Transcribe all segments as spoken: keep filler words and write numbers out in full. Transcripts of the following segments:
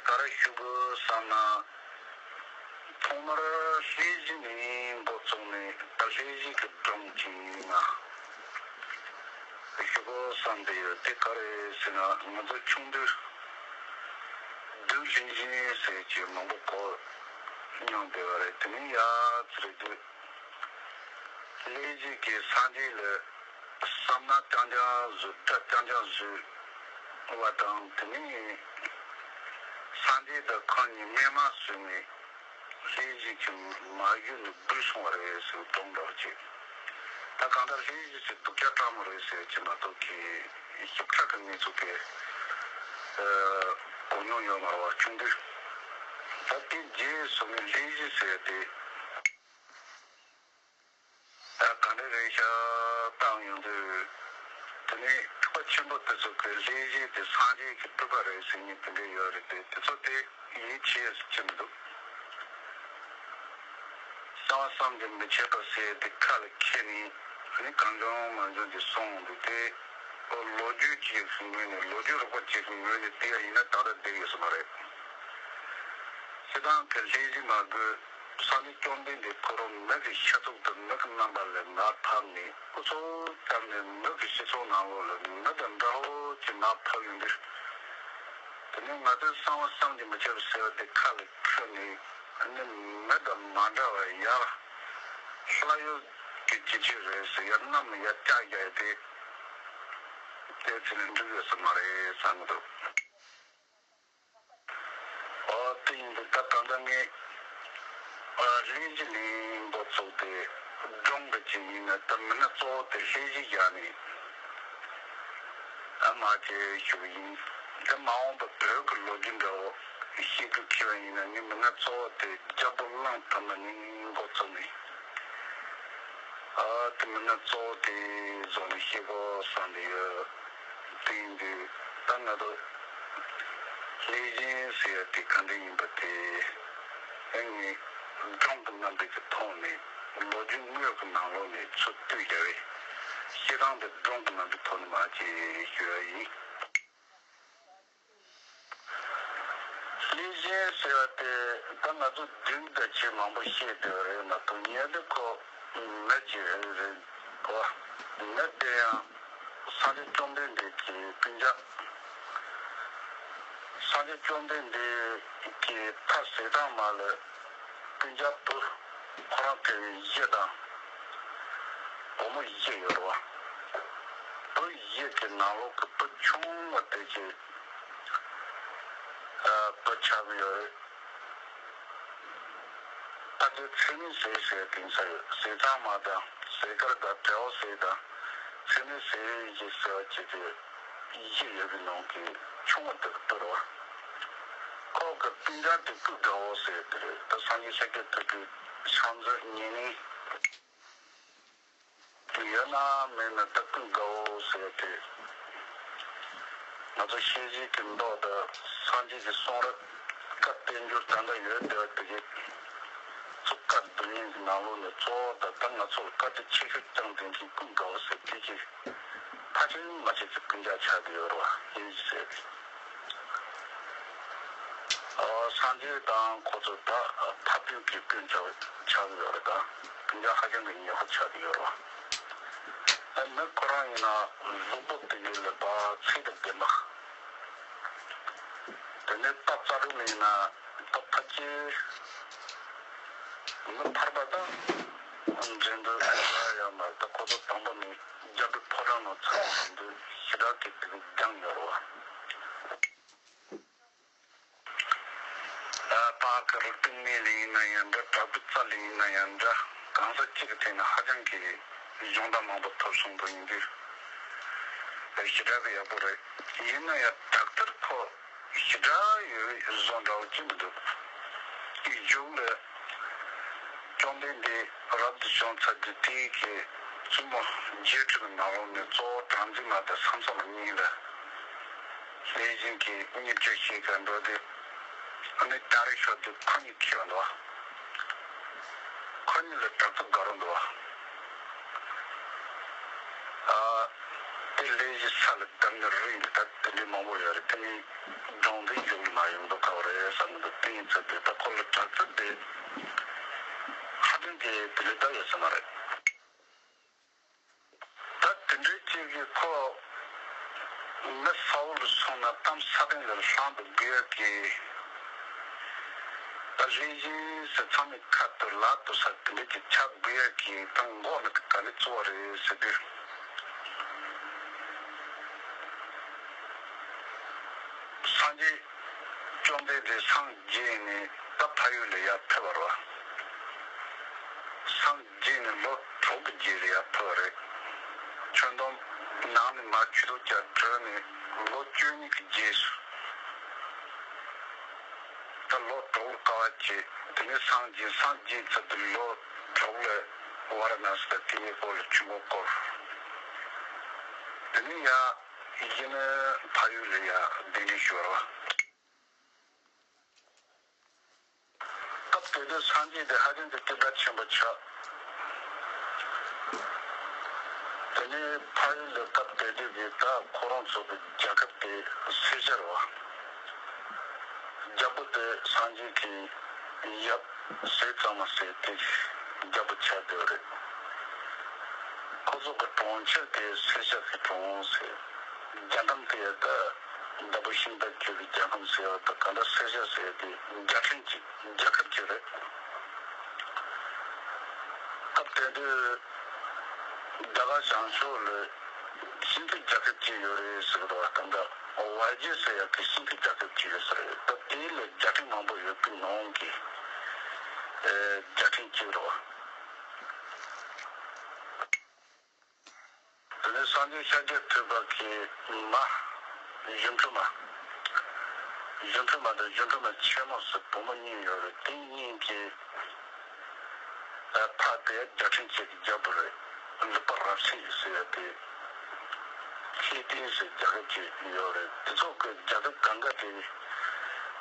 ག་རེ་ཞུ་དགོས་བསམ་ན། ཐོག་མར་ལྷས་བཞེས་ནས་འགོ་བཙུགས་ནས་ད་ལྷས་བཞེས་ཀྱི་སྒྲུང་ཅིག་ཡིན་ན། ཞུ་དགོས་བསམ་བསྡད་ཡོད། དེ་ག་རེ་ཟེར་ན། ང་ཚོ་ཆུང་དུས་བདུད་ལྷས་བཞེས་ཟེར་གྱི་མང་པོ་གོ་མྱོང་བསྡད་པ་རེད། དེ་ནས་ཡ་ཙི་རེད་དུས། ལྷས་བཞེས་ཀྱིས་སངས་རྒྱས་ལ་བསམ་ནག་རྐྱང་རྐྱང་བཟོས། སྐྲ་རྐྱང་རྐྱང་བཟོས་པ་དང་། དེ་ནས་སངས་རྒྱས་དང་ཁོང་གཉིས་མེ་མ་བཟོས་ནས་ལྷས་བཞེས་ཀྱི་མ་གཞི་ནས་འབུད་སོང་བ་རེད་ཟེར་སྒྲུང་འདྲ་བོ་ཅིག་ད་གང་ལྟར་ལྷས་བཞེས་ཀྱི་སྡུག་ཅག་སྤྲང་མོ་རེད་ཟེར་གྱི་མ་གཏོགས་ཀྱི་ཞིབ་ཕྲ་གི་གནས་ཚུལ་དེ་གོ་མྱོང་ཡོད་མ་རེད་བ། ཆུང་དུས། ད་དེ་རྗེས་སུ་ནི་ལྷས་བཞེས་ཟེར་ཏེ། ད་ག་འདྲ་རེད་ཤག་བཏང་ཡོང་དུས། དེ་ནས་འཁྲུག་པ་ཆེན་པོ་དེ་ཚོ་གི་ལྷས་བཞེས་དེ་སངས་རྒྱས་ཀྱི་སྤྲུལ་པ་རེད་ཟེར་མཁན་དེ་འདྲ་ཡོད་རེད་དེ། དེ་ཚོ་དེ་ཡིད་ཆེས་སུ་ཅི་མི་འདུག་གསང་བ་བསམ་གྱིས་མི་ཁྱབ་པ་ཟེར་དེ་ཁ་ལ་འཁྱེར་ནས་ནི་གང་བྱུང་མང་བྱུང་གི་གསུངས་འདུག་དེ་ལོ་རྒྱུས་ཀྱི་ངོས་ནས། ལོ་རྒྱུས་རིག་པ་ཅིག་གི་ངོས་ནས་བལྟས་ཡིན་ན་ཏག་ཏག་བསྡད་ཡོད་ས་མ་རེད། སྤྱིར་བཏང་གི་ལྷས་བཞེས་མ་དགོས། སངས་རྒྱས་བཅོམ་ལྡན་འདས་ཁོ་རང་མི་གི་ཤ་ཚུགས་དང་མི་གི་རྣམ་པ་ལ་མར་ཕབ་ནས། སྐུ་ཚེ་སྐྱབས་ནས་མི་གི་སྤྱི་ཚོགས་ནང་ལོགས་ལ་མི་དང་འདྲ་བོ་ཅིག་མར་ཕབ་ཡོང་དུས། དེ་ནས་ང་ཚོས་གསང་བ་བསམ་གྱིས་མི་ཁྱབ་ཟེར་བ་དེ་ཁ་ལ་འཁྱེར་ནས། ཨ་ནི་མི་དང་མ་འདྲ་བ་ཡར་ལྷ་ཡུལ་གྱི་སྤྱི་ཆོས་རེད་ཟེར། ཡར་གནམ་ལ་ཡར་བཀྱག་རྒྱག་ཡ་དེ་དེ་ཚེ་ནས་འགྲིག་ཡོད་ས་མ་རེད་བསམ་གྱི་འདུག་ཨོ། དེ་ཡིན་དུས་ད་གང་ལྟར་ངས་ཨ་ལྷས་བཞེས་ནས་འགོ་བཙུགས་ཏེ་སྒྲུང་འདྲ་ཅིག་ཡིན་ན། ད་མི་སྣ་གཙོ་བོ་དེ་ལྷས་བཞེས་བཞག་ནས་ཨ་མ་ཅེས་ཞུ་གི་ཡིན། ད་མ་འོངས་པ་བོད་ཀྱི་ལོ་རྒྱུས་འདྲ་བོ་བཤད་རྒྱུ་ཁེལ་བ་ཡིན་ན། ངས་མི་སྣ་གཙོ་བོ་དེ་རྒྱལ་པོ་གླང་དར་མ་ནས་འགོ་བཙུགས་ནས། ཨ་དེ་མི་སྣ་གཙོ་བོ་དེ་བཟོ་ནས་བཤད་དགོས་བསམ་གྱི་ཡོད། དེ་ཡིན་དུས་ད་ང་ཚོ་ལྷས་བཞེས་ཟེར་ཡ་དེ་ག་འདྲ་ཡིན་པ་དེ་ཨ་ནི་སྒྲུང་གི་རྣམ་པའི་གི་ཐོག་ནས། ལོ་རྒྱུས་དངོས་ཀྱི་ནང་ལོགས་ནས་ཚུར་བཏུས་བཞག་པའི་བཤད་སྟངས་དེ་སྒྲུང་གི་རྣམ་པའི་ཐོག་ནས་མར་ཅིག་ཞུ་ཡ་ཡིན། ལྷས་བཞེས་ཟེར་བ་དེ་ད་ང་ཚོ་བདུད་དང་ཅི་མང་པོ་བཤད་བསྡད་པ་རེད་མ་གཏོགས། ངས་དེ་ཁོ་མི་ཅིག་རེད་རེད་གོ། མི་དེ་ཡང་སངས་རྒྱས་བཅོམ་ལྡན་འདས་ཀྱི་སྤུན་ཀྱག་སངས་རྒྱས་བཅོམ་ལྡན་འདས་ཀྱི་ཕ་ཟས་གཙང་མ་ལ་སྤུན་ཀྱག་བུ་ཁོ་རང་སྐྱེ་བའི་བཞི་དང་། བུ་མོ་བཞི་ཡོད་རེད་བ། བུ་བཞི་གི་ནང་ལོགས་ཀྱི་བུ་ཆུང་བ་དེ་གི་ཨ་བུ་ཆགས་ཀྱི་ཡོད་རེད། ཕ་གི་ཚད་མེད་ཟས་ཟེར་དེང་སང་ཡོད། ཟས་གཙང་མ་དང་ཟས་དཀར་དང་བྲེ་བ་ཟས་དང་ཚད་མེད་ཟས་ཞེས་ཟེར་བ་ཅིག་དེ་བཞི་ཡོད་པའི་ནང་གི་ཆུང་བ་དེ་གི་བུ་རེད་བ། ཁོ་གི་སྤུན་ཀྱག་དེ་ཀུན་དགའ་བོ་ཟེར་དེ་རེད། ད་སངས་རྒྱས་ཤཱཀྱ་ཐུབ་ཀྱི་ཕྱག་མཛོད་ཉེ་གནས། ཡོད་ན་མེད་ན་ད་ཀུན་དགའ་བོ་ཟེར་ཏེ། ང་ཚོ་ཤེས་བྱའི་གི་མདོ་དང་སངས་རྒྱས་ཀྱི་གསུང་རབ་བཀའ་བསྟན་འགྱུར་ད་ལྟ་ཡོད་བསྡད་པ་དེ་གི་ཚོ་བཀའ་བསྡུ་ཡིན་གྱི་ནང་ལོགས་ནས་གཙོ་བོ་དང་། ད་ང་ཚོར་བཀའ་དྲིན་ཆེ་ཤོས་བསྐྱངས་ཏེ་གི་ཀུན་དགའ་བོ་ཟེར་དེ་གི་ཕལ་ཆེར་མ་ཆེ་ཚོ་ཀུན་དགའ་ཆགས་བསྡད་ཡོད་རེད་བ། ཡིན་ཟེར་ཏེ། ཨ་སངས་རྒྱས་དང་ཁོ་ཚོ་ད་ཕ་སྤུན་གྱི་སྤུན་ཆ་ཆགས་ཡོད་རེད། ད་སྤུན་ཆ་ཧ་ཅང་གི་ཉེ་པོ་ཆགས་ཡོད་རེད། ཨ་མི་ཁོ་རང་ཡིན་ན་གཟུགས་པོ་དེ་ཡོད་ལ་ད་ཚད་དང་ལྡན་པ། དེ་ནས་ད་རྩ་རུ་ནས་ཡིན་ན་ད་ཕལ་ཆེར་མི་ཕལ་པ་དང་འགྲན་བསྡུར་ཡ་ཡ་མ་རེད། ད་ཁོ་ཚོ་དང་པོ་ནས་རྒྱལ་པོའི་ཕོ་བྲང་ནང་ཚུད་འདུག་ཞེ་དྲག་གི་དེ་གི་སྦྱངས་ཡོད་རེད་བ། ཨ་ཕ་གི་རིག་པའི་གནས་ལ་ཡིན་ན་ཡང་འདྲ། དྲེགས་པའི་རྩལ་ལ་ཡིན་ན་ཡང་འདྲ། གང་ཟག་གཅིག་གི་ཐད་ནས་ཧ་ཅང་གི་སྦྱོང་བརྡར་མང་པོ་ཐོབ་སོང་པ་ཡིན་དུས་ཞེ་དྲག་གི་ཡག་པོ་རེད། ཡིན་ན་ཡང་དྲག་མཐར་ཁོ་ཞེ་དྲག་ཡོད་བཟོ་འདྲ་བོ་ཅིག་མི་འདུག་དེའི་མཇུག་ལ་བཅོམ་ལྡན་འདས་རབ་ཏུ་བྱུང་ཚར་དུས་དེའི་གི་བཙུན་མོ་བརྒྱད་ཁྲི་གི་ནང་ལོགས་ནས་གཙོ་བོ་སྦྲང་རྩི་མ་དང་ས་མཚམས་གཉིས་ལ་ལྷས་བྱིན་གྱིས་མཉེས་སྤྱོད་བྱེད་གར་འགྲོ་དུས། ཨ་ནི་ད་རེས་ཞོར་དུ་ཁོ་གཉིས་འཁྱེར་བ་འདུག་ཁོ་གཉིས་ལ་དྲག་ཏུ་དགའ་རུ་འདུག་ཨ་ དེ་ལས་གཞི་ས་ལ་བརྡབས་ནས་རིགས་འདི་ད་དེ་འདྲའི་མང་པོ་ཡོད་རེད། དེ་ནི་སྦྱོང་བརྡར་ཞུ་གི་མ་ཡོང་མདོག་ཁ་བ་རེད་བསམ་གི་འདུག་དེ་ཡིན་ཚེ་དེ་ད་ཁོ་ལ་དྲག་རྩལ་དེ་ཧ་ཅང་གི་དེ་འདྲའི་ལྟ་ཡོད་ས་མ་རེད། ད་དེ་འདྲའི་ཅིག་གི་ཁོ་མི་ས་འོག་ལ་སོང་ན་གཏམ་ས་སྟེང་ལ་ལྷང་དུ་འགུལ་ཡག་གི། ད་རིན་ཆེན་ཟེར་ཚང་མའི་ཁ་དུ་ལག་ཏུ་ས་དེ་འདྲའི་ཅིག་ཆགས་འགུལ་ཡག་གི་ད་མགོ་ནི་ག་ལེ་གཙོ་བོ་རེད་ཟེར་དུས། སངས་རྒྱས་བཅོམ་ལྡན་འདས་སངས་རྒྱས་ནས་ད་ཕ་ཡུལ་ལ་ཡར་ཕེབས་པ་རེད་བ། སངས་རྒྱས་ནས་ལོ་དྲུག་གི་རྗེས་ལ་ཡར་ཕེབས་པ་རེད། ཁྱོན་བསྡོམས་ནང་ནས་མར་ཆོས་ཐོག་ཅིག་བགྲོས་ནས་ལོ་བཅུ་གཉིས་ཀྱི་རྗེས་སུ། ད་ལོ་དྲུག་ལ་དཀའ་བ་སྤྱད། དེ་ནས་སངས་རྒྱས། སངས་རྒྱས་ཚར་དུས་ལོ་དྲུག་ལ་ཝཱ་ར་ཎ་སི་ད་དེའི་སྐོར་ལ་ཆོས་འཁོར་བསྐོར། དེ་ནས་ཡར་གཞི་ནས་ཕ་ཡུལ་ལ་ཡར་གདན་འདྲེན་ཞུ་བ་རེད་བ། སྐབས་དེ་དུས་སངས་རྒྱས་དེ་ཧ་ཅང་གི་སྐད་གྲགས་ཆེན་པོ་ཆགས། དེ་ནས་ཕ་ཡུལ་ལ་སྐབས་དེ་དུས་ཀྱི་ད་ཁོ་རང་ཚོ་གི་རྒྱལ་ཁབ་དེ་སེར་སྐྱ་རེད་བ། རྒྱལ་པོ་དེ་སངས་རྒྱས་ཀྱི་ཡབ་ཟས་གཙང་མ་ཟེར་དེ་རྒྱལ་པོ་ཆགས་བསྡད་པ་རེད། ཁོ་ཚོ་གི་གྲོང་ཁྱེར་དེ་སེར་སྐྱ་གི་གྲོང་ཟེར། རྒྱལ་ཁམས་དེ་ད་ཟླ་བོ་ཤིང་རྟ་རྒྱུད་ཀྱི་རྒྱལ་ཁམས་ཟེར་བ་ད་ག་འདྲ་སེར་སྐྱ་ཟེར་དེ་རྒྱལ་ཕྲན་གྱི་རྒྱལ་ཁབ་ཅིག་རེད། སྐབས་དེ་དུས་རྒྱ་གར་བྱང་ཕྱོགས་ལ་ཤིན་ཏུ་རྒྱལ་ཁབ་ཅིག་ཡོད་རེད་ཟེར་གི་འདུག་བ། ད་ལྟ་ཝ་རྒྱ་ཟེར་ཡག་གི་ཤིན་ཏུ་རྒྱལ་ཁབ་ཅིག་ཡོད་ས་རེད། ད་དེ་ལ་རྒྱལ་ཕྲན་མང་པོ་ཡོད་པའི་ནང་གི་རྒྱལ་ཕྲན་གཅིག་རེད་བ། དེ་ནས་སངས་རྒྱས་ཤཱཀྱ་ཐུབ་པ་གི་མ། གཞོན་ཕྲུག་མ། གཞོན་ཕྲུག་མ་དང་གཞོན་ཕྲུག་མ་ཆེན་མོ་ཟེར་བུ་མོ་གཉིས་ཡོད་རེད། དེ་གཉིས་ཀྱི་ཕ་དེ་རྒྱལ་ཕྲན་གཅིག་གི་རྒྱལ་པོ་རེད། ལུག་པ་རབ་གསལ་ཟེར་ཡ་དེ། ཧེ་ཏི་ཟེར་རྒྱལ་ཁབ་ཅིག་ཡོད་རེད། དེ་ཚོ་གི་རྒྱལ་ཁབ་གང་ག་དེ་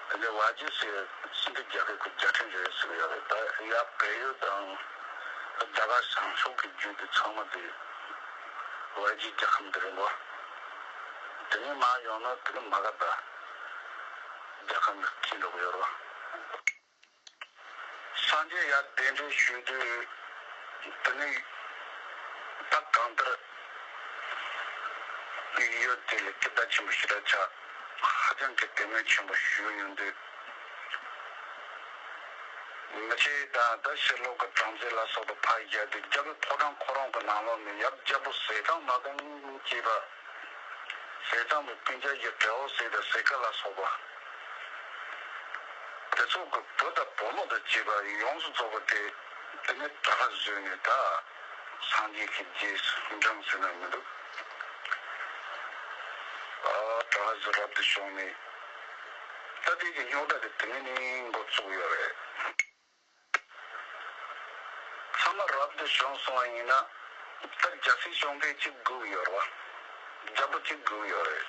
དེ་ནས་ཝ་རྒྱ་ཟེར་ཤིན་ཏུ་རྒྱལ་ཁབ་ཀྱི་རྒྱལ་ཕྲན་རེད་ཟེར་གི་ཡོད་རེད། ད་ཡ་བལ་ཡུལ་དང་རྒྱ་གར་བྱང་ཕྱོགས་ཀྱི་རྒྱུད་དེ་ཚང་མ་དེ་ཝ་རྒྱའི་རྒྱལ་ཁམས་དེ་རེད་འགོ། དེ་ནས་མར་ཡོང་ན་དེ་ནས་མ་ག་དྷ་རྒྱལ་ཁམས་ལ་འཁེལ་འགྲོ་གི་ཡོད་རེད། སངས་རྒྱས་ཡར་གདན་འདྲེན་ཞུས་དུས་དེ་ནས་ད་གང་ལྟར་ཡུལ་དེ་ལ་སྐད་གྲགས་ཆེན་པོ་ཞེ་དྲག་ཆགས། ཧ་ཅང་གི་དད་མོས་ཆེན་པོ་ཞུས་ཡོང་དུས། མི་ཆེ་དང་ད་ཕྱི་ལོགས་ཀྱི་བྲམ་ཟེ་ལ་སོགས་པ་ཕར་བཞག་དུས་རྒྱལ་པོའི་ཕོ་བྲང་ཁོ་རང་གི་ནང་ལོགས་ནས་ཡབ་རྒྱལ་པོ་ཟས་གཙང་མ་དང་བཅས་པ། ཟས་གཙང་མའི་སྤུན་ཀྱག་གི་དྲེའུ་ཟས་དང་ཟས་ཀ་ལ་སོགས་པ། དེ་ཚོ་གི་བུ་དང་བུ་མོ་དང་བཅས་པ་ཡོངས་སུ་རྫོགས་པ་དེ་དེ་ནས་དྲག་པོ་བཟོས་ནས་ད་སངས་རྒྱས་ཀྱི་རྗེས་སུ་འབྲངས་ཟེར་ན་མི་འདུག་ཨ་དྲག་པོ་བཟོས་རབ་ཏུ་བྱུང་ནས། ད་དེ་གི་རྙོག་དྲ་དེ་དེ་ནས་ནི་འགོ་བཙུགས་ཡོད་རེད། ཚང་མ་རབ་ཏུ་བྱུང་སོང་བ་ཡིན་ན། ད་རྒྱལ་སྲས་བཅོམ་ལྡན་གཅིག་སྒུག་ཡོད་རེད་བ། རྒྱལ་པོ་གཅིག་སྒུག་ཡོད་རེད།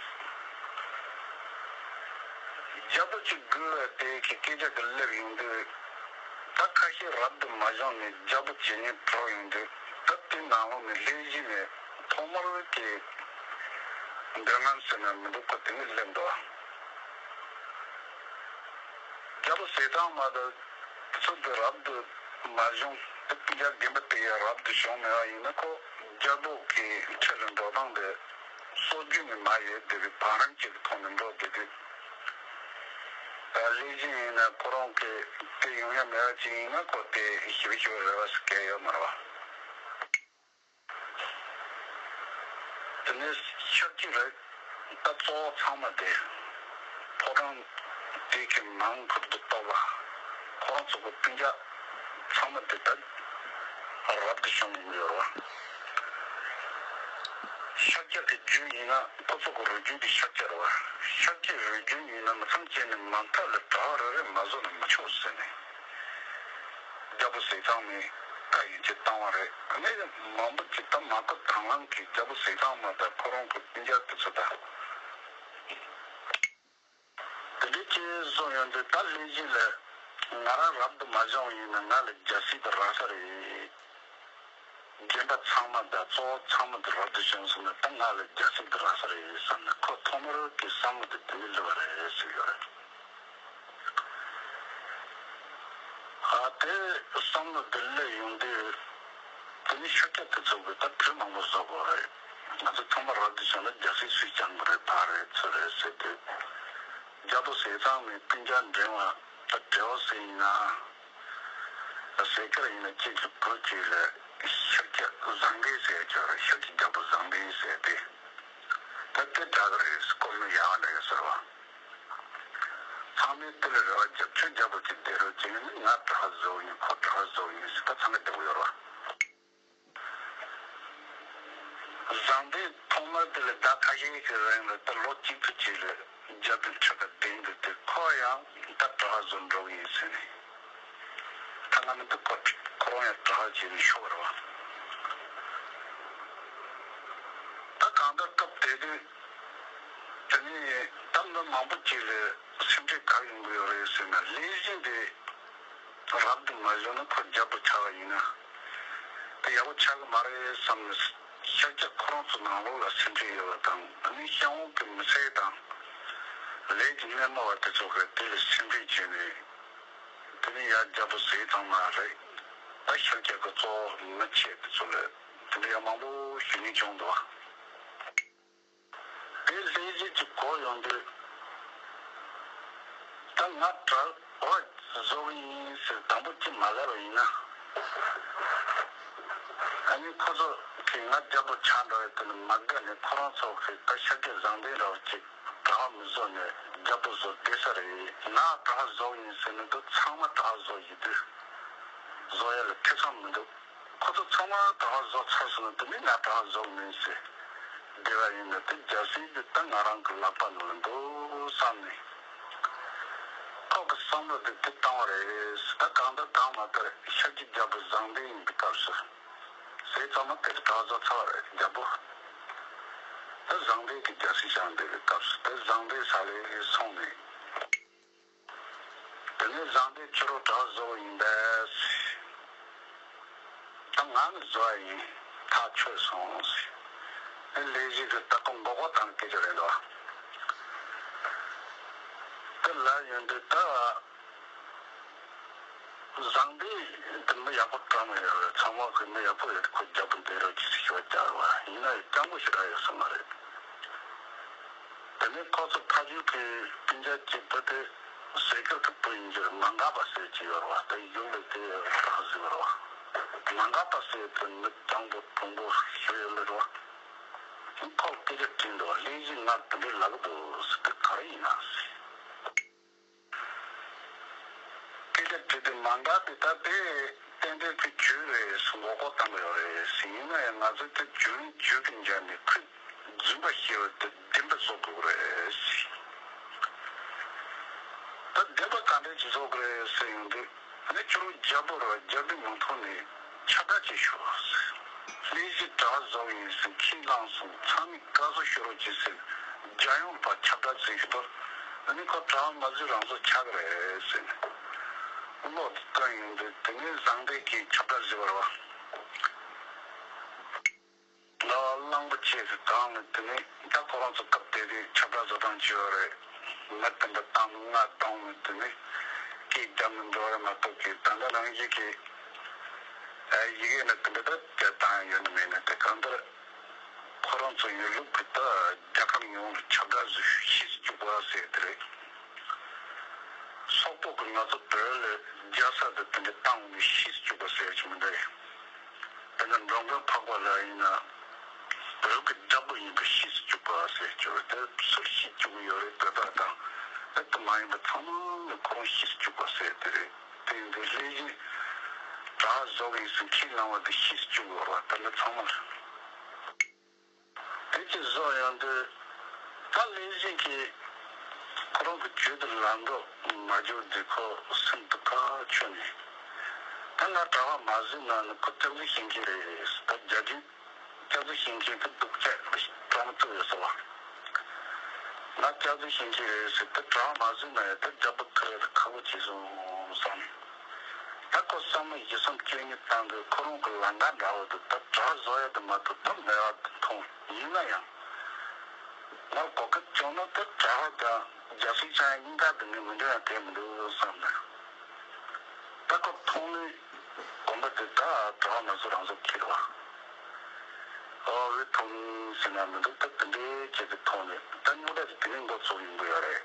རྒྱལ་པོ་གཅིག་སྒུག་བ་དེ་གི་སྐད་ཆ་དེ་སླེབས་ཡོང་དུས། ད་ཁ་ཤས་རབ་ཏུ་མ་བྱུང་ནས་རྒྱལ་པོ་བྱེད་ཉེན་གྲོགས་ཡོང་དུས། ད་དེ་ནང་ལོགས་ནས་ལྷས་བྱིན་ནས་ཐོག་མར་གི་འདོད་རྔམ་ཟེར་ན་མི་འདུག་གོ། དེ་ནས་སླེབས་འདུག་བ། རྒྱལ་པོ་ཟས་གཙང་མ་དང་དེ་ཚོ་དེ་རབ་ཏུ་མ་བྱུང་། དེ་སྤུན་ཀྱག་རྒན་པ་དེ་ཡང་རབ་ཏུ་བྱུང་མེད་པ་ཡིན་ན། ཁོ་རྒྱལ་པོ་གི་ཁྲི་ལ་འགྲོ་སྟངས་དེ་སྲོལ་རྒྱུན་ནས་མ་ཡོད་བསྡད་པའི་བང་རིམ་གཅིག་གི་ཐོག་ནས་འགྲོ་བསྡད་དུས། ད་ལྷས་བྱིན་ཡིན་ན་ཁོ་རང་གི་དེ་ཡོང་ཡ་མེད་པ་ཅིག་ཡིན་ན། ཁོ་དེ་ཞིབ་ཞིབ་རེ་བ་ཞིག་བསྐྱལ་ཡོད་མ་རེད་བ། དེ་ནས་ཤཱཀྱ་རིགས་ད་གཙོ་བོ་ཚང་མ་དེ་ཕོ་བྲང་དེ་གི་ནང་ཁུལ་དུ་གཏོགས་པ། ཁོ་རང་ཚོ་གི་སྤུན་ཀྱག་ཚང་མ་དེ་ད་རབ་ཏུ་བྱུང་ཡོད་རེད་བ། ཤཱཀྱ་གི་རྒྱུད་ཡིན་ན་ཁོ་ཚོ་གི་རུས་རྒྱུད་དེ་ཤཱཀྱ་རེད་བ། ཤཱཀྱའི་རུས་རྒྱུད་ཡིན་ན་མི་ཚང་ཅན་ནས་མ་མཐའ་ལ་གྲྭ་བ་རེ་རེ་མ་བཟོ་ན་མི་ཆོག་ཟེར་ནས། རྒྱལ་པོ་ཟས་གཙང་མའི་བཀའ་ཡིན་གྱི་བཏང་བ་རེད། གནས་མང་པོ་ཅིག་ད་མ་བཀུར་དང་བླངས་ཀྱིས་རྒྱལ་པོ་ཟས་གཙང་མ་དང་ཁོ་རང་གི་སྤུན་ཀྱག་དེ་ཚོ་དང་། དེ་འདྲའི་ཅིག་བཟོ་ཡོང་དུས། ད་ལྷས་བྱིན་ལ་ང་རང་རབ་ཏུ་མ་བྱུང་བ་ཡིན་ན་ང་ལ་རྒྱལ་སྲིད་དེ་རག་ས་རེད། རྒན་པ་ཚང་མ་དང་གཙོ་བོ་ཚང་མ་དེ་རབ་ཏུ་བྱུང་སོང་ན་ད་ང་ལ་རྒྱལ་སྲིད་དེ་རག་ས་རེད་བསམ་ནས་ཁོ་ཐོག་མར་གི་བསམ་བློ་དེ་དེ་འདྲ་སླེབས་པ་རེད་ཟེར་གྱི་ཡོད་རེད། ཨ་དེ་བསམ་བློ་དེ་སླེབས་ཡོང་དུས་དེ་ནི་ཤུགས་རྒྱག་དེ་ཚོ་གི་ད་བུ་མང་པོ་བཟོ་དགོས་རེད། ང་ཚོ་ཐོག་མར་རབ་ཏུ་བྱུང་ན་རྒྱལ་སྲིད་སུས་སྐྱོང་གི་རེད། ཕ་རེད་ཚུ་རེད་ཟེར་དུས་རྒྱལ་པོ་ཟས་གཙང་མའི་སྤུན་ཀྱག་འབྲིང་བ་ད་བྲེ་བོ་ཟེར་ཡིན་ན། ཟས་དཀར་ཡིན་ན་གཅིག་གི་བུ་གཅིག་ལ་ཤཱཀྱ་བཟང་ལྡན་ཟེར་ཡ་ཅིག་ཡོད་རེད། ཤཱཀྱའི་རྒྱལ་པོ་བཟང་ལྡན་ཟེར་ཏེ། ད་དེ་འདྲ་གི་རེད། སྐོར་མོ་ཡག་འདྲ་ཡོད་ཟེར་བ། ཚང་མས་དེ་ལ་རེ་བ་རྒྱབ། ཁྱོད་རྒྱལ་པོ་གཅིག་བསྡད་རོགས་བྱས་ན་ང་གྲྭ་པ་བཟོ་ཡིན། ཁོ་གྲྭ་པ་བཟོ་ཡིན་ཟེར་ད་ཚང་མས་བསྡད་ཡོད་རེད་བ། བཟང་ལྡན་ཐོག་མར་དེ་ལ་ཟླ་ཁ་ཤས་ཀྱི་རིང་ལ་ད་ལོ་གཅིག་ཙམ་ཅིག་ལ་རྒྱལ་པོའི་ཁྲི་ཁར་བསྡད་འདུག་དེ་ཁོ་ཡང་ད་གྲྭ་པ་བཟོ་འགྲོ་གི་ཡིན་ཟེར་ནས། ད་ང་མི་འདུག་ཁོ་ཁོ་རང་ཡང་གྲྭ་པ་བྱས་ནས་ཤོར་བ་རེད་བ། ད་གང་ལྟར་སྐབས་དེ་དུས་དེ་ནས་ད་མི་མང་པོ་ཅིག་ལ་སེམས་ཁྲལ་ག་རེ་ཡོང་གི་ཡོད་རེད་ཟེར་ན། ལས་གཞི་འདི་རབ་ཏུ་མ་བྱུང་ན་ཁོ་རྒྱལ་པོ་ཆགས་པ་ཡིན་ན་དེ་ཡག་པོ་ཆགས་ཀྱི་མ་རེད་བསམ་ནས་ཤཱཀྱ་ཁོ་རང་ཚོ་ནང་ལོགས་ལ་སེམས་ཁྲལ་ཡོད་པ་དང་། ཨ་ནི་གཤམ་འོག་གི་མི་སེར་དང་ལས་ཀྱི་སྣེ་མོ་བ་དེ་ཚོ་གིས་དེ་ལ་སེམས་ཁྲལ་བྱས་ནས། དེ་ནས་ཡར་རྒྱལ་པོ་ཟས་གཙང་མ་རེད། ད་ཤཱཀྱ་གི་གཙོ་བོ་མི་ཆེ་དེ་ཚོ་ལ་དེ་འདྲ་ཡང་མང་པོ་ཞུ་སྙིང་བྱུང་འདུག་དེ་ལས་གཞི་གཅིག་གོ་ཡོང་དུས། ད་ང་གྲྭ་པ་བཟོ་གི་ཡིན་ཟེར་དང་པོ་གཅིག་མ་ལབ་པ་ཡིན་ན། ཨ་ནི་ཁོ་ཚོ་གིས་ང་རྒྱལ་པོ་ཆགས་འགྲོ་ཡ་དེ་ལ་མ་དགའ་ནས་ཁོ་རང་ཚོ་གིས་ད་ཤཱཀྱ་བཟང་ལྡན་འདྲ་བོ་ཅིག་གྲྭ་པ་མི་བཟོ་ནས་རྒྱལ་པོ་བཟོ་བསྡད་ས་རེད། ང་གྲྭ་པ་བཟོ་གི་ཡིན་ཟེར་ནས་འདུག་ཚང་མ་གྲྭ་པ་བཟོ་བཞིན་དུས་བཟོ་ཡ་ལ་ཐེ་ཚོམ་མི་འདུག་ཁོ་ཚོ་ཚང་མ་གྲྭ་པ་བཟོ་ཚར་སོང་ན་དེ་ནས་ང་གྲྭ་པ་བཟོ་གི་མིན་ཟེར་བསྡད་པ་ཡིན་ན། དེ་རྒྱལ་སྲིད་འདི་ད་ང་རང་གི་ལག་པ་ནང་ལ་འདུག་བསམ་ནས། ཁོ་གི་བསམ་བློ་དེ་དེ་བཏང་བ་རེད། ད་གང་ལྟར་གང་མ་ལྟར་ཤཱཀྱའི་རྒྱལ་པོ་བཟང་ལྡན་ཡིན་པའི་སྐབས་སུ། ཟས་གཙང་མ་དེ་གྲྭ་པ་བཟོ་ཚར་བ་རེད། རྒྱལ་པོ། ད་བཟང་ལྡན་གྱི་རྒྱལ་སྲིད་བཞག་འདས་པའི་སྐབས་སུ་དེ་བཟང་ལྡན་ས་ལས་སོང་ནས། དེ་ནས་བཟང་ལྡན་ཁྱོད་རང་གྲྭ་པ་བཟོ་བ་ཡིན་པས། ད་ང་ནི་བཟོ་བ་ཡིན། ཐག་ཆོད་སོང་ཟེར། ཨེ་ལས་གཞི་གི་ད་ཁོ་མགོ་སྐོར་བཏང་སྐད་ཆ་རེད་འདུག་དེ་ལ་ཡོང་དུས་ད་བཟང་ལྡན་དེ་མི་ཡག་པོ་གྲངས་མེད་ཡོད་རེད། ཚང་མ་གི་མི་ཡག་པོ་རེད། ཁོ་རྒྱལ་པོ་འདི་རོགས་ཀྱི་ཞུ་བ་རྒྱག་རོགས་ཡིན་ན་ཡང་སྤྱང་པོ་ཞེ་དྲག་ཡོད་ས་མ་རེད། དེ་ནས་ཁོ་ཚོ་ཕ་ཡུལ་གྱི་སྤུན་ཀྱག་གཅིག་པུ་དེ་ཟས་དཀར་གྱི་བུ་ཡིན་གྱི་རེད། མ་འགགས་པ་ཟེར་གྱི་ཡོད་རེད་བ། དེ་ཡུལ་ལ་དེ་རག་ཟིག་རེད་བ། མ་འགགས་པ་ཟེར་དེ་མི་སྤྱང་པོ་གྲུང་པོ་ཞིག་ཡོད་ལེ་རེད་བ། ཁོ་སྐད་ཆ་དྲིས་འདུག་གླེང་གཞི་ང་དེ་འདྲའི་ལབ་གི་འདུག་ཟེར། དེ་ག་རེ་ཡིན་ན་ཟེར། སྐད་ཆ་དྲིས་དུས་མ་འགགས་པའི་ད་དེ་ཏན་ཏན་ཁོའི་རྒྱུ་རེད་ཟེར། མགོ་སྐོར་བཏང་གི་ཡོད་རེད་ཟེར། ཡིན་ན་ཡང་ང་ཚོ་དེ་རྒྱུ་རིན་རྒྱུ་གི་འཇགས་ནས་ཁོས་རྫུན་པ་བཤད་པ་དེ་བདེན་པ་བཟོ་དགོས་རེད་ཟེར། ད་བདེན་པ་ག་འདྲས་ཀྱི་བཟོ་དགོས་རེད་ཟེར་ཡོང་དུས། ཨ་ནི་ཁྱོད་རང་རྒྱལ་པོ་རེད་བ། རྒྱལ་པོའི་མིང་ཐོག་ནས་ཁྱབ་བསྒྲགས་ཅིག་ཞུ་ཟེར། གླེང་གཞི་གྲྭ་པ་བཟོ་གི་ཡིན་ཟེར། ཁས་བླངས་སོང་། ཚང་མས་བཀའ་གསོ་ཞུ་རོགས་གྱིས་ཟེར། རྒྱལ་ཡོངས་ལ་ཕར་ཁྱབ་བསྒྲགས་བྱེད་ཤོག་ཨ་ནི་ཁོ་གྲྭ་པ་མ་བཟོས་རང་བཟོ་ཆགས་ཀྱི་རེད་ཟེར་ནས། བློ་དེ་བཏོན་ཡོང་དུས་དེ་ནས་བཟང་ལྡན་གྱིས་ཁྱབ་བསྒྲགས་བཟོས་པ་རེད་བ། ང་གླང་པོ་ཆེ་གི་སྒང་ལ་དེ་ནས་ད་ཁོ་རང་ཚོ་སྐབས་དེ་དུས་ཁྱབ་བསྒྲགས་བཟོ་སྟངས་བྱས་ཡོད་རེད། མི་དེ་འདྲ་བཏང་ང་བཏང་མི་དེ་ནས་སྐད་རྒྱབ་ནས་འགྲོ་རེད་མ་གཏོགས་ཀྱི་ད་ལྟ་རང་བཞིན་གྱི་ཨ་ཡི་གེ་ནི་དེ་འདྲ་ད་སྐད་བཏང་ཡོད་ནི་མེད་ནི་དེ་གང་ལྟར་ཁོ་རང་ཚོ་ཡོད་ལུགས་ཀྱི་ད་རྒྱལ་ཁབ་ཡོངས་ལ་ཁྱབ་བསྒྲགས་བཟོས་ཤེས་སུ་བཅུག་པ་ཟེར་དེ་རེད། སོག་པོ་གི་ང་ཚོ་བོད་ལ་རྒྱལ་ས་དེ་དེ་འདྲ་བཏང་ནས་ཤེས་སུ་བཅུག་པ་ཟེར་གྱི་མི་འདུག་དེ་ནི་འགྲོ་མགོན་འཕགས་པ་ལ་ཡིན་ན་བོད་ཀྱི་དགྲ་བོ་ཡིན་པ་ཤེས་སུ་བཅུག་པ་ཟེར་གྱི་རེད། དེ་སུར་ཤེས་སུ་བཅུག་གི་ཡོད་རེད། བོད་པ་དང་ཨེ་དེ་མ་ཡིན་པ་ཚང་མ་ལ་ཁོ་རང་ཤེས་སུ་བཅུག་པ་ཟེར་དེ་རེད། དེ་ཡིན་དུས་ལྷས་བྱིན་གྲྭ་བཟོ་གི་ཡིན་ཟེར་ཁས་བླངས་པ་དེ་ཤེས་སུ་བཅུག་གི་ཡོད་རེད་བ། དེ་ནི་ཚང་མ་རེད། དེ་ཅིག་བཟོ་ཡོང་དུས་ད་ལྷས་བྱིན་གྱིས་ཁོ་རང་གི་རྒྱུད་དུ་ལམ་འགྲོ་མ་འགྱུར་འདི་ཁོ་སེམས་སྡུག་ཁ་ཆོད་ནས། ད་ང་གྲྭ་པ་མ་བཟོས་ན་ནི་ཁོ་སྐྱབས་རྗེ་ཞིང་ཆེན་རེད། ད་རྒྱ་རྒྱུད་སྐྱབས་རྗེ་ཞིང་ཆེན་གྱི་སྡུག་ཅག་སྤྲང་ཐུབ་ཡོད་ཟེར་བ། ང་སྐྱབས་རྗེ་ཞིང་ཆེན་རེད་ཟེར་ད་གྲྭ་པ་མ་བཟོས་ན་ཡང་ད་རྒྱལ་པོ་ཁ་ཡ་ད་ཁག་པོ་བྱས་སོང་བསམ། ད་ཁོ་བསམ་བློ་བཞི་གསུམ་བཅུ་གཉིས་བཏང་གི་ཁོ་རང་གི་ལམ་ཁ་འདྲ་བོ་དེ་ད་གྲྭ་བཟོ་ཡ་དེ་མ་གཏོགས་ད་མེད་པ་དེ་མཐོང་། ཡིན་ན་ཡང་ང་གོ་སྐབས་བྱུང་ན་ད་གྲྭ་བ་དང་རྒྱལ་སྲས་ཆགས་ཡ་གཉིས་ཀ་དེ་ངས་མི་འདོད་ཡ་དེ་མི་འདུག་བསམ་ནས། ད་ཁོ་མཐོང་ནས་དགོན་པ་དེ་ད་གྲྭ་བ་མ་བཟོ་རང་བཟོ་ཁྱེར་བ། ཨོ་བའི་མཐོང་ཟེར་ན་མི་འདུག་ད་དེ་འདྲའི་བྱས་ཏེ་མཐོང་ནས་ད་རྙོག་དྲ་དེ་དེ་ནས་འགོ་ཚུགས་ཡོང་གི་ཡོད་རེད།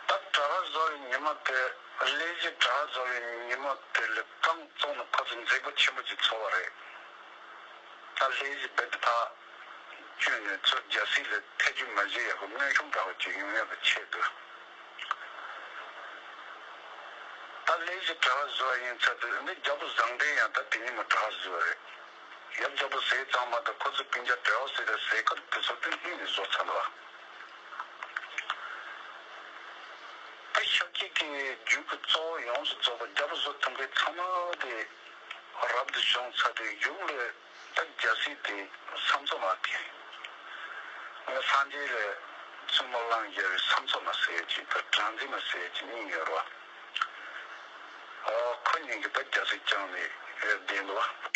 ད་གྲྭ་བ་བཟོ་བའི་ཉིན་མོ་དེ་ལས་གཞི་གྲྭ་བ་བཟོ་བའི་ཉིན་མོ་དེ་ལས་རྐང་བཙུགས་ནས་ཁོ་ཚོ་མཛད་སྒོ་ཆེན་པོ་ཅིག་ཚོགས་པ་རེད། ད་ལས་གཞི་རྦད་དེ་ཕར་བསྐྱོན་ནས་ཚུར་རྒྱལ་སྲས་ལ་ཐེ་ཇུས་མ་བྱེད་ཡག་གི་སྔོན་བྱུང་འདྲ་བོ་ཅིག་ཡོང་ཡག་གི་ཆེད་དུ། ད་ལས་གཞི་གྲྭ་བ་བཟོ་བ་ཡིན་ཚར་དུས་འདི་རྒྱལ་པོ་བཟང་ལྡན་ཡང་ད་དེ་ཉིན་མོ་གྲྭ་བ་བཟོས་པ་རེད། ཡབ་རྒྱལ་པོ་ཟས་གཙང་མ་དང་ཁོ་ཚོ་སྤུན་ཀྱག་གྲྭ་བ་ཟེར་ཡ་ཟས་སྐལ་དེ་ཚོ་དེ་སྔོན་ནས་བཟོ་ཚར་བ། ད་ཤཱཀྱ་གི་རྒྱུད་ཀྱི་གཙོ་བོ་ཡོངས་སུ་རྫོགས་པ་རྒྱལ་པོ་བཟོ་ཐུབ་མཁན་ཚང་མ་དེ་རབ་ཏུ་བྱུང་ཚར་དུས་གཞུག་ལ་ད་རྒྱལ་སྲས་དེ་ས་མཚམས་མ་དེ་ང་སངས་རྒྱས་ལ་བཙུན་མོ་བླངས་བཞག་པའི་ས་མཚམས་མ་ཟེར་ཡ་ཅིག་དང་གྲངས་འཛིན་མ་ཟེར་ཡ་ཅིག་གཉིས་ཡོད་རེད་བ། ཨོ་ཁོ་གཉིས་ཀྱིས་ད་རྒྱལ་སྲས་བསྐྱངས་ནས་བསྡད་འདུག་བ།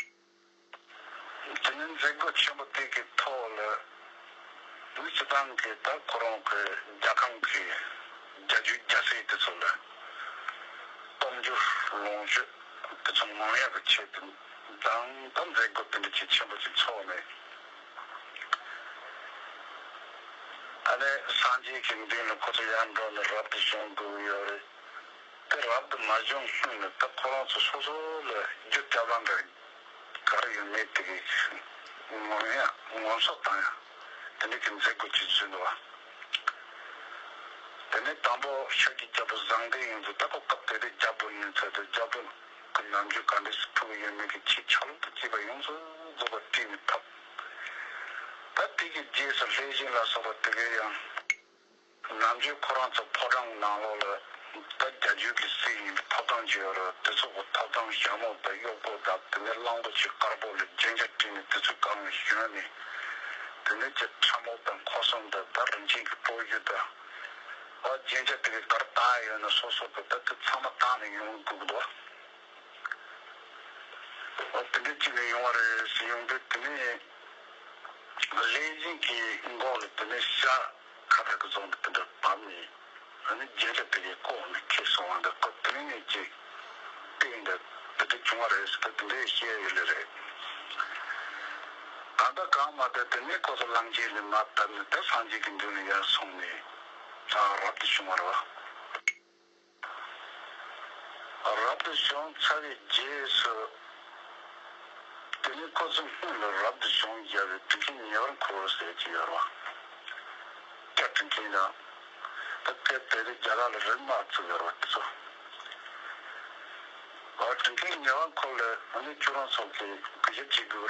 དེ་ནས་མཛད་སྒོ་ཆེན་པོ་དེ་གི་ཐོག་ལ་མི་སྤྱི་བཏང་གི་ད་ཁོ་རང་གི་རྒྱལ་ཁམས་ཀྱི་རྒྱལ་བརྒྱུད་རྒྱལ་སྲས་དེ་ཚོ་ལ་སྟོབས་འབྱོར་ལོངས་སྤྱོད་དེ་ཚོ་མང་ཡག་གི་ཆེད་དུ་མཛད་ད་མཛད་སྒོ་དེ་འདྲ་ཅིག་ཆེན་པོ་ཅིག་ཚོགས་ནས། ཨ་ནི་སངས་རྒྱས་ཀྱི་མདུན་ལ་ཁོ་ཚོ་ཡར་འགྲོ་ནས་རབ་ཏུ་བྱུང་དགོས་ཀྱི་ཡོད་རེད། དེ་རབ་ཏུ་མ་བྱུང་སྔོན་ནས་ད་ཁོ་རང་ཚོ་སོ་སོ་ལ་རྒྱུ་སྐྱོབ་པ་འདྲ་ག་རེ་ཡོད་མེད་དེ་གི་ངོམ་ཡ་ངོམ་སོ་བཏང་ཡ་དེ་འདྲ་གི་མཛད་སྒོ་ཅིག་བཟོས་འདུག་བ། དེ་ནས་དང་པོ་ཤཱཀྱའི་རྒྱལ་པོ་བཟང་ལྡན་ཡིན་ཚུལ་ད་ཁོ་སྐབས་དེ་དུས་རྒྱལ་པོ་ཡིན་ཚུལ་དུ་རྒྱལ་པོ་གི་ནམ་རྒྱུན་ག་འདྲས་སུ་ཕུལ་གི་ཡོད་མེད་ཀྱི་ཆེད་ཆ་ལུགས་དང་བཅས་པ་ཡོངས་སུ་རྫོགས་པ་བྲིས་ནས་ཕབ། ད་དེ་གི་རྗེས་སུ་ལྷས་བྱིན་ལ་སོགས་པ་དེ་གའི་ཡང་། ནམ་རྒྱུན་ཁོ་རང་ཚོ་ཕོ་བྲང་ནང་ལོགས་ལ་ད་རྒྱ་རྒྱུད་ཀྱི་སྲས་ཡིན་པའི་ཐོབ་ཐང་ཅིག་ཡོད་རེད། དེ་ཚོ་གི་ཐོབ་ཐང་ཞྭ་མོ་དང་གཡོག་པོ་དང་དེ་ནས་གླང་པོ་ཆེ་དཀར་པོ་ལ་རྒྱན་ཆ་བྲིས་ནས་དེ་ཚོ་གང་ཞོན་ནས་དེ་ནས་ཀྱི་ཁྲ་མོ་དང་ཁོག་ཟུམ་དང་ད་རིན་ཆེན་གྱི་སྤོ་རྒྱུ་དང་ཨ་རྒྱན་ཆ་དེ་གའི་གར་བཏགས་ཡོད་ན་སོ་སོ་གི་ད་དེ་ཚང་མ་བཏང་ནས་ཡོང་དགོས་ཀྱི་འདུག་ཨ་དེ་འདྲ་བྱས་ནས་ཡོང་བ་རེད་ཟེར་ཡོང་དུས་དེ་ནས། ལྷས་བྱིན་གྱི་མགོ་ལ་དེ་ནས་ཤ་ཁ་ཁ་གི་བཟུང་དེ་འདྲ་བབས་ནས་ཨ་ནི་རྒྱན་ཆ་དེ་གའི་ལྐོག་ནས་ཁྱེར་སོང་བ་འདི་ཁོ་དེ་ནས་ཅིག་བལྟས་འདི་དེ་འདྲ་བྱུང་བ་རེད་ཟེར་དེ་འདྲའི་བཤད་ཡོད་ལེ་རེད། ད་ལྟ་གང་མ་དེ་དེ་ནས་ཁོ་ཚོ་གླང་ཆེན་ལས་མར་བཏབ་ནས་ད་སངས་རྒྱས་ཀྱི་མདུན་ལ་ཡར་སོང་ནས་ད་རབ་ཏུ་བྱུང་བ་རེད་བ། རབ་ཏུ་བྱུང་ཚར་བའི་རྗེས་སུ། དེ་ནས་ཁོ་ཚོ་སྔོན་ལ་རབ་ཏུ་བྱུང་བཞག་པའི་དྲིན་ཆེན་ཉེ་བར་འཁོར་ཟེར་གྱི་ཡོད་རེད་བ། སྐྱ་དྲིན་ཆེན་དང་། ད་སྐད་དེ་རིང་རྒྱ་གར་ལ་རིག་མ་བཙུགས་ཡོད་རེད་བ་དེ་ཚོ། ཨ་དྲིན་ཆེན་ཉེ་བར་འཁོར་ལ་ཨ་ནི་ཁྱོད་རང་ཚོ་གིས་གུས་ཞབས་བྱེད་དགོས་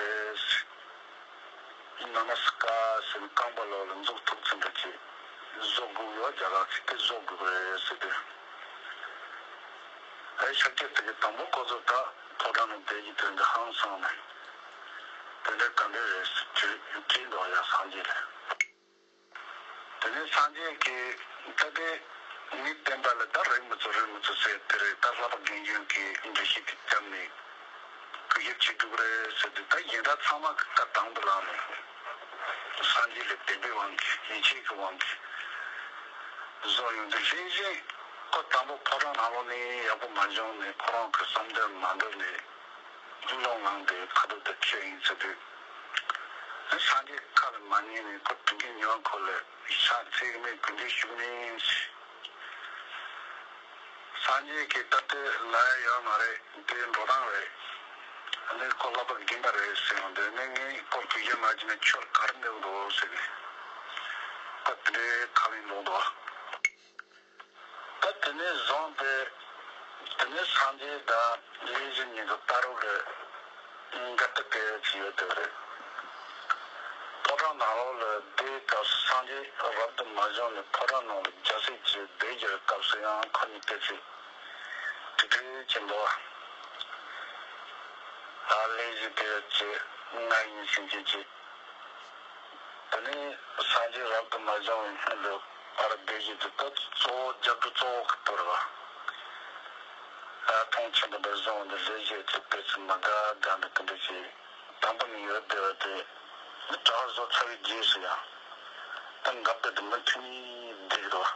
རེད། ན་མ་སི་ཀ་ཟེར་ནས་རྐང་པ་ལོག་ལ་འཛུགས་ཐུབ་ཚུལ་འདྲ་ཅིག་བཟོ་དགོས་ཡོད། རྒྱ་གར་གྱིས་དེ་བཟོ་དགོས་རེད་ཟེར་ཏེ། ཨེ་ཤཱཀྱ་དེ་གི་དང་པོ་ཁོ་ཚོ་ད་ཕོ་བྲང་ནང་བསྡད་ཀྱི་དོན་དེ་ཧང་སངས་ནས་དེ་འདྲ་ག་འདྲ་རེད་ཟེར་དྲིས་དྲིས་འདུག་ཡ་སངས་རྒྱས་ལ། དེ་ནས་སངས་རྒྱས་ཀྱིས་ད་ལྟའི་མི་བསྟན་པ་ལ་ད་རིག་མི་ཚུགས་རིག་མི་ཚུགས་ཟེར་དེ་རེད། ད་ལྷག་པ་དགེ་འདུན་གྱིས་འགྲེལ་བཤད་དེ་བརྒྱབ་ནས་གུས་ཞབས་བྱེད་དགོས་རེད་ཟེར་དུས་ད་གཞན་དག་ཚང་མ་གིས་ད་དང་དུ་བླངས་ནས་སངས་རྒྱས་ལ་དད་པའི་དབང་གིས་ཡིད་ཆེས་ཀྱི་དབང་གིས་བཟོ་ཡོང་དུས་ལྷས་བྱིན་ཁོ་དང་པོ་ཕོ་བྲང་ནང་ལོགས་ནས་ཡག་པོ་མ་བྱུང་ནས་ཁོ་རང་གི་བསམ་དོན་མ་འགྲུབ་ནས། རླུང་ལངས་ཏེ་ཁ་ཐུག་ཏུ་ཁྱེར་ཡིན་ཟེར་དུས། སངས་རྒྱས་ཁ་ལ་མ་ཉན་ནས་ཁོ་དྲིན་ཆེན་ཉེ་བར་འཁོར་ལ་ཕྱག་འཚལ་གི་མེད། གུས་འདུད་ཞུ་གི་མིན། སངས་རྒྱས་ཀྱིས་ད་ལྟའི་ལ་ཡ་ཡོད་མ་རེད། དེ་འགྲོ་སྟངས་རེད། ཨ་ནི་ཁོ་ལྷག་པ་རྒན་པ་རེད་ཟེར་ཡོང་དུས་ནི་ངས་ཁོར་གུས་ཞབས་མ་བྱས་ན་ཁྱོད་ག་རེ་འདེབས་འདུག་ཟེར་ནས་ཁོ་དེ་འདྲའི་ཁ་ལན་སློག་འདུག་ད་དེ་ནས་བཟུང་སྟེ་དེ་ནས་སངས་རྒྱས་དང་ལྷས་བྱིན་གཉིས་ཀྱི་བར་དུ་ལ་འགལ་ཟླ་གལ་ཆེ་ཡོད་དེ་རེད། ཕོ་བྲང་ནང་ལོགས་ལ་བསྡད་སྐབས་སུ་སངས་རྒྱས་རབ་ཏུ་མ་བྱུང་ནས་ཕོ་བྲང་ནང་ལ་རྒྱལ་སྲས་ཀྱི་སྡོད་ཀྱི་སྐབས་སུ་ཡང་ཁོ་གཉིས་སྐད་ཆ་དེ་འདྲ་བྱེད་འདུག་ད་ལྷས་བྱིན་དེ་ཅི་ང་ཡིན་ཟེར་གྱི་ཅི། དེ་ནས་སངས་རྒྱས་རབ་ཏུ་མ་བྱུང་བའི་སྔོན་དུ་ཕར་སྡོད་ཀྱི་འདུག་ད་གཙོ་བོ་རྒྱབ་ཏུ་གཙོ་བོ་གི་དོར་བ། ད་མཐོང་ཆེན་པོ་འདྲ་བཟོ་འོང་དུས་ལས་བྱེད་ཀྱི་དཔེ་ཚོ་མ་དགའ་དགའ་འདུག་གི་འདུག་ཅེས། དང་པོ་ནས་ཡོད་བསྡད་པ་དེ་ནི་གྲྭ་བ་བཟོ་ཚར་བའི་རྗེས་སུ་ཡང་ད་འགབ་བསྡད་དུ་མུ་མཐུད་ནས་བསྡད་ཀྱི་འདུག